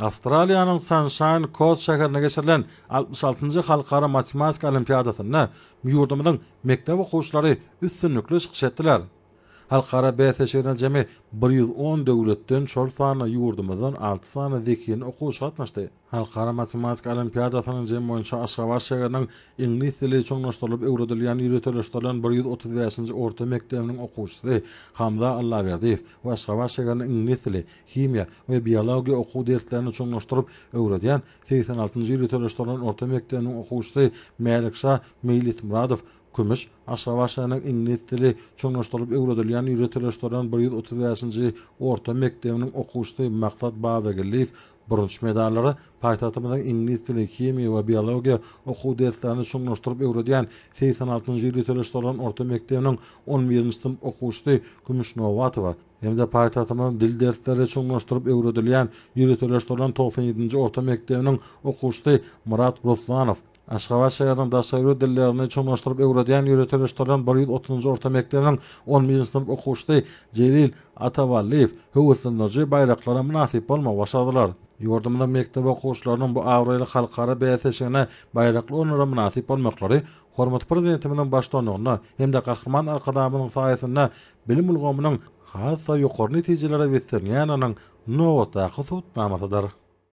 Awstraliýanyň Sanşaýn Kost şäherinde geçirilen 66-njy halkara matematika olimpiadasynda ýurdumyzyň mekdep okuwçylary üstünlikli çykyş etdiler. Halkara bäsleşigine jemi 110 döwletden, şol sanda ýurdumyzdan alty sany zehinli okuwçy gatnaşdy. Halkara matematika olimpiadasynyň jemi boýunça Aşgabat şäheriniň iňlis dili çuňlaşdyrylyp öwredilýän ýöriteleşdirilen 135-nji orta mekdebiniň okuwçysy Hamza Allaberdiýew we Aşgabat şäheriniň iňlis dili, himiýa we biologiýa okuw derslerini çuňlaşdyryp öwredýän 86-njy ýöriteleşdirilen orta mekdebiniň okuwçysy Mälikşa Meýlismyradow kümüş, Aşgabat şäheriniň iňlis dili çuňlaşdyrylyp öwredilýän ýöriteleşdirilen 135-nji orta mekdebiniň okuwçysy Maksat Babageldiýew bürünç medallary, paýtagtymyzyň iňlis dili, himiýa we biologiýa okuw derslerini çuňlaşdyryp öwredýän 86-njy ýöriteleşdirilen orta mekdebiniň on birinji synp okuwçysy Kümüş Nobatowa hem-de paýtagtymyzyň dil dersleri çuňlaşdyryp öwredilýän ýöriteleşdirilen 97-nji orta mekdebiniň okuwçysy Myrat Ruslanow Aşgabat şäheriniň daşary ýurt dillerini çuňlaşdyryp öwredýän ýöriteleşdirilen 130-njy orta mekdebiniň on birinji synp okuwçysy Jelil Ataballyýew höweslendiriji baýraklara mynasyp bolmagy başardylar. Ýurdumyzyň mekdep okuwçylarynyň bu abraýly halkara bäsleşigine baýrakly orunlara mynasyp bolmaklary hormatly Prezidentimiziň baştutanlygynda hem-de Gahryman Arkadagymyzyň saýasynda bilim ulgamynyň has-da ýokary netijelere beslenýändiginiň nobatdaky subutnamasydyr.